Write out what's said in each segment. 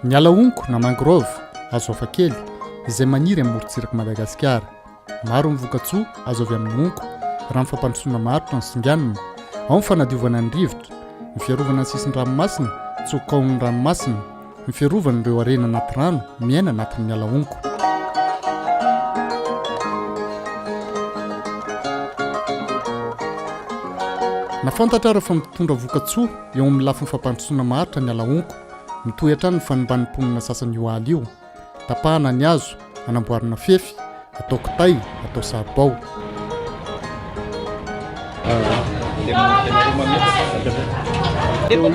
Ny ala honko na mangrove, hazo hafakely, izay maniry amin'ny morontsirak'i Madagasikara. Maro ny vokatsoa azo avy amin'ny honko raha ny fampandrosoana maharitra no singanina. Ao ny fanadiovana ny rivotra, ny fiarovana ny sisin-dranomasina tsy ho kaon'ny ranomasina, ny fiarovana ireo harena anaty rano miaina anatin'ny ala honko. Na fantatra ara fa mitondra vokatsoa eo amin'ny lafiny fampandrosoana maharitra ny ala honko, mitohy hatrany ny fanimban'ny mponina sasany io ala io. Tapahana ny hazo, anamboarana fefy, atao kitay, atao saribao. Teo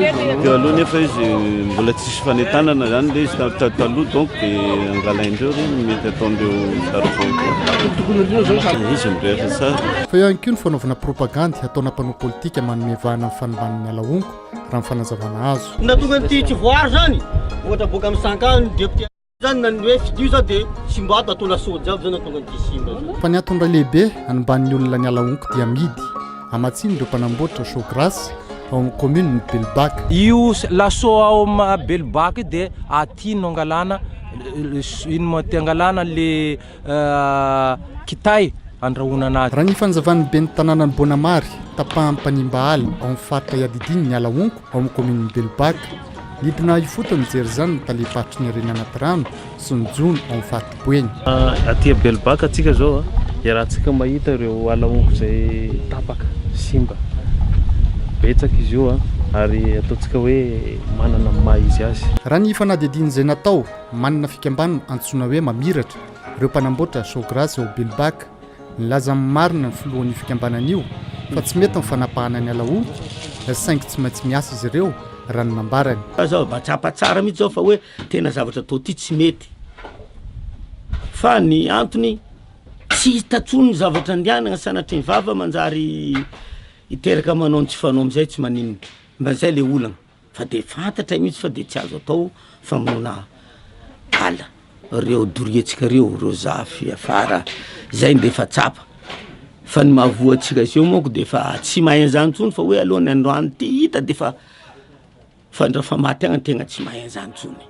aloha nefa izy mbola tsisy fanentanana zany le izy taloha donc de angalaindreo reny mety ataondreo saribao izy mirehatra tsara. Fa eo ihany koa ny fanaovana propagandy ataona mpanao politika manome vahana ny fanimban'ny ala honko raha ny fanazavana azo. Ny nahatonga an'ity tsy voaaro zany, ohatra boaka amin'ny Sankany ny député zany na ny hoe fidio zao de simba ato atao lasoa jiaby zao nahatonga an'ity simba zao. Fa ny antony iray lehibe hanimban'ny olona ny ala honko dia amidy hamatsian'ireo mpanamboatra chaux grasse ao amin'ny commune Belobaka. Io lasoa ao amin'ny Belobaka io dia aty no angalana ino moa ty angalana le kitay andrahoana anazy. Raha ny fanazavan'ny ben'ny tanànan'i Bonamary, tapahan'ny mpanimba ala ao amin'ny faritra iadidiany ny ala honko ao amin'ny kaominin'i Belobaka. Nidina ifotony nijery izany ny talem-paritry ny harena anaty rano sy ny jono ao amin'ny faritr'i Boeny. Aty Belobaka antsika izao, iarahantsika mahita ireo ala honko izay tapaka, simba. Betsaka izy io ary ataontsika hoe manana ny maha izy azy. Raha ny fanadihadiana izay natao, Manana fikambanana antsoina hoe Mamiratra ireo mpanamboatra Sawgrass ao Belobaka. Nilaza ny marina ny filohan'io fikambanana io fa tsy mety ny fanapahana ny ala honko saingy tsy maintsy miasa izy ireo raha ny nambarany. Zao mba tsapa tsara mihitsy zao fa hoe tena zavatra atao ty tsy mety fa ny antony tsy hita tsony ny zavatra andehanana sanatria ny vava manjary hiteraka manao ny tsy fanao amizay tsy maninona mba zay le olana. Fa de fantatray mihitsy fa de tsy azo atao famonoana ala, reo doriantsika reo, reo zafy afara, zay de efa tsapa fa ny mahavoa antsika zao manko de efa tsy mahay an'zany tsony fa hoe aloha ny androany ty hita de fa fa ndra fa maty agny tegna tsy mahay an'zany tsony.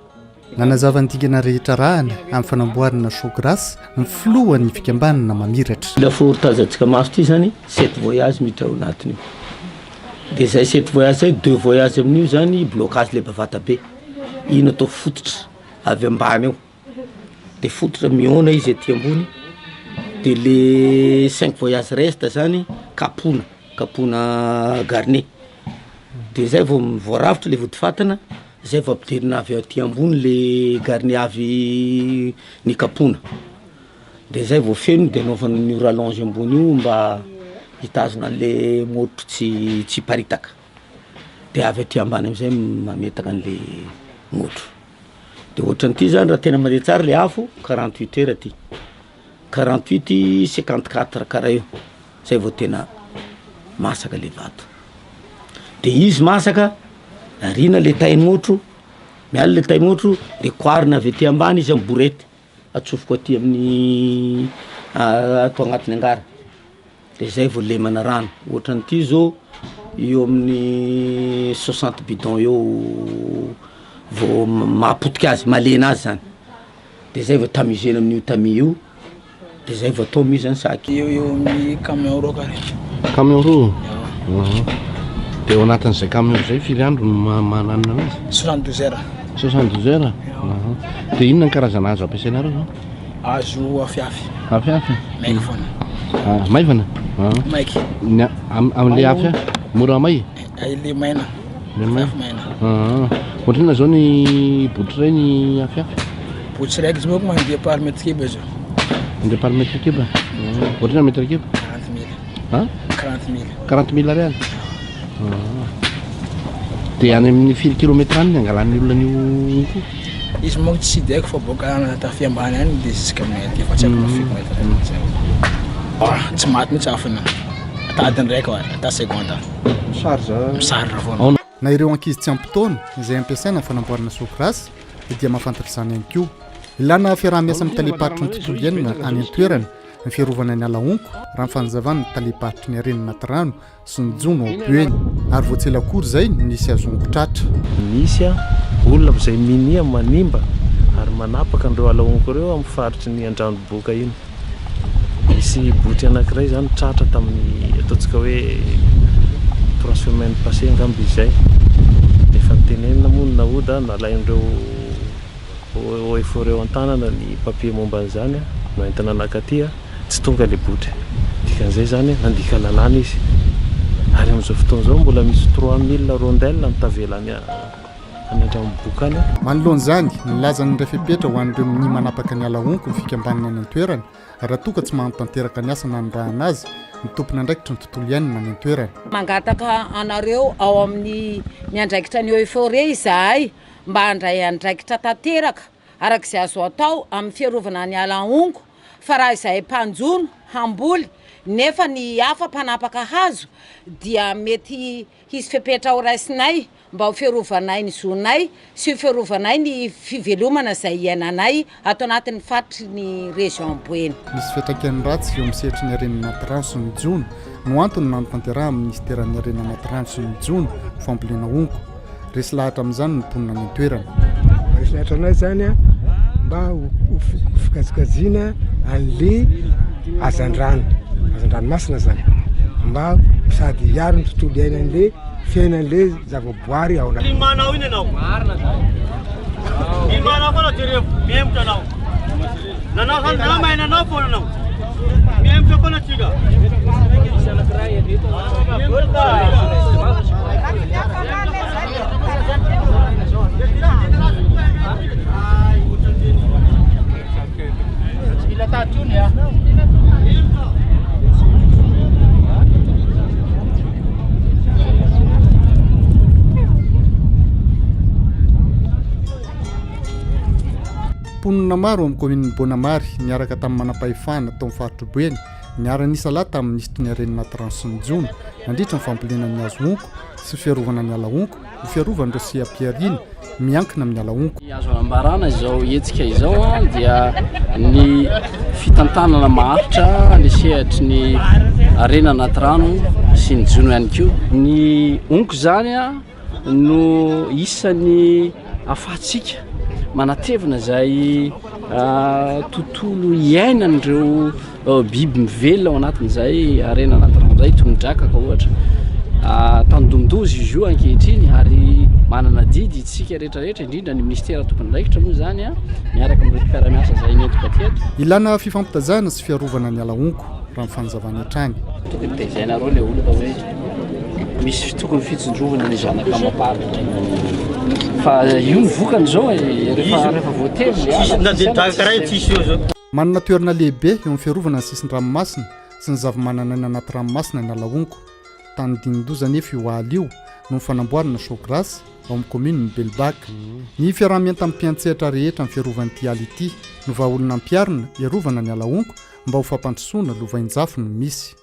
Nanazava ny dingana rehetra arahana amin'ny fanamboarana chaux grasse ny filohan'ny fikambanana Mamiratra. Lafaoro tazantsika maso ty zany sept voyage miditra ao anatiny io, de zay sept voyage zay deux voyage amin'io zany blocage le bavata be, iny atao fototra avy ambany ao, de fototra mihaona izy aty ambony, de le cinq voyage reste zany kapoana, kapoana garni, de zay vao voarafitra le vodifatina. Zay vao ampidirina avy aty ambony le garni avy nikapoana, de zay vao feno de anaovana an'io rallonge ambony io mba hitazona an'le môtro tsy tsy hiparitaka, de avy aty ambany am'zay mametaka an'le môtro, de ohatran'ity zany raha tena mandeha tsara le afo 48 heures ty, 48 54 karaha io zay vao tena masaka le vato, de izy masaka Ariana le tain'otro, miala le tain'otro de koarina avy aty ambany izy amy borety, atsofoko aty amin'ny ato agnatin'ny angara, de zay vao lemana rano, ohatran'ity zao eo amin'ny soixante bidon eo vao mahapotika azy, mahalena azy zany, de zay vao tamisena amin'io tamis io. De zay vao atao mise zany sac. Eo eo amin'ny camion roa kare. Camion roa? Aha. De ao anatin'izay camion zay firy andro no ma- mananona anazy? 72 heures. 72 heures? Aha. De inona ny karazana hazo ampiasainareo zao? Hazo afiafy. Afiafy? Maiky foana. Ah, maivana? Ah. Maiky. Ny a- am- am'le afiafy mora may? Ay le maina. Le maina. Afiafy maina. Ah. Ohatrinona zao ny botry iray ny afiafy? Botry raiky izy manko mandeha par mètre cube zao. Mandeha par mètre cube? Ohatrinona mètre cube? 40 mille. Hein? 40 mille. 40 mille ariary? Ah. Dia any amin'ny firy kilomètre any ny angalan'ny olona an'io honko? Izy manko tsy de haiko fa boaka Tafy ambany any de jusqu'à aminay aty fa tsy haiko na firy mètre zay. Ah, tsy maty mihitsy afony. Ata adiny raiky wa, ata seconde. Misarge. Misarge foana. Na ireo ankizy tsy ampy taona izay ampiasaina amin'ny fanamboarana sôgrasy dia mahafantatra izany ihany koa. Ilana fiaraha-miasa amin'ny talem-paritry ny tontolo iainana any an-toerana ny fiarovana ny ala honko, raha ny fanazavan'ny talem-paritry ny harena anaty rano sy ny jono ao Boeny. Ary vao tsy ela akory izay no nisy hazo honko tratra. Nisy. Olona izay minia manimba ary manapaka an'ireo ala honko ireo amin'ny faritry ny Andranoboka iny. Nisy botry anankiray izany tratra tamin'ny ataontsika hoe trois semaines passées angamba izy izay. Efa notenenina moa ny naoda, nalain'ireo Haut et forêt eo an-tanana ny papier momba an'izany no entina nankaty, tsy tonga ilay botry. Dikan'izay izany nandika lalàna izy. Ary amin'izao fotoana izao mbola misy 3000 rondelles no tavela any any an-tranomboka any. Manoloana izany, nilaza ny niray fepetra ho an'ireo minia manapaka ny ala honko ny fikambanana any an-toerana raha toa ka tsy mahatanteraka ny asa nanirahana azy ny tompon'andraikitry ny tontolo iainana any an-toerana. Mangataka anareo ao amin'ny miandraikitra ny Haut et Forêt izahay mba handray andraikitra tanteraka araka izay azo atao amin'ny fiarovana ny ala honko fa raha izahay mpanjono hamboly nefa ny hafa mpanapaka hazo dia mety hisy fepetra horaisinay mba ho fiarovanay ny zonay sy ho fiarovanay ny fivelomana izay iainanay ato anatin'ny faritry ny région Boeny. Misy fiantraikany ratsy eo amin'ny sehatry ny harena anaty rano sy ny jono no antony nanotanterahan'ny minisiteran'ny harena anaty rano sy ny jono fambolena honko. Resy lahatra amin'izany ny mponina any an-toerana. Resy lahatra anay zany mba ho fikajikajiana an'le hazandrano, hazandranomasina zany mba sady hiaro ny tontolo iainan'le fiainan'le zavaboary ao anaty. Manao iny ianao. Iny manao foana jereo, mihemotra anao. Nanao zany nanao mahay nanao foana anao. Mihemotra foana tsika. Mponina maro ao amin'ny kaominin'i Bonamary niaraka tamin'ny manampahefana tao amin'ny faritr'i Boeny niara-nisalahy tamin'ny minisitry ny Harena anaty rano sy ny jono nandritra ny fambolena ny hazo honko sy fiarovana ny ala honko ho fiarovana ireo seha-pihariana miankina amin'ny ala honko. Ny azo anambarana izao hetsika izao dia ny fitantanana maharitra ny sehatry ny harena anaty rano sy ny jono ihany koa. Ny honko izany no isan'ny afahantsika manatevina izay tontolo iainan'ireo biby mivelona ao anatin'izay harena anaty rano izay toy ny drakaka ohatra. Tandindomin-doza izy io ankehitriny ary manana adidy isika rehetra rehetra indrindra ny minisitera tompon'andraikitra moa izany miaraka amin'ireo mpiara-miasa izay nentiko aty eto. Ilana fifampitazana sy fiarovana ny ala honko, raha ny fanazavany hatrany. Tokony tezainareo le olona hoe misy tokony fitsinjovana ny zanaka amam-paritra fa io ny vokany zao e rehefa rehefa voatery le ala Na dia drakaka iray tsisy eo zao. Manana toerana lehibe eo amin'ny fiarovana ny sisin-dranomasina sy ny zavamananaina anaty ranomasina ny ala honko. Tandindon-doza anefa io ala io noho ny fanamboarana Sawgrass ao amin'ny kaominin'i Belobaka. Ny fiaraha-mientan'ny mpiantsehatra rehetra amin'ny fiarovana ity ala ity no vahaolana ampiharina hiarovana ny ala honko mba ho fampandrosoana lovainjafy no misy.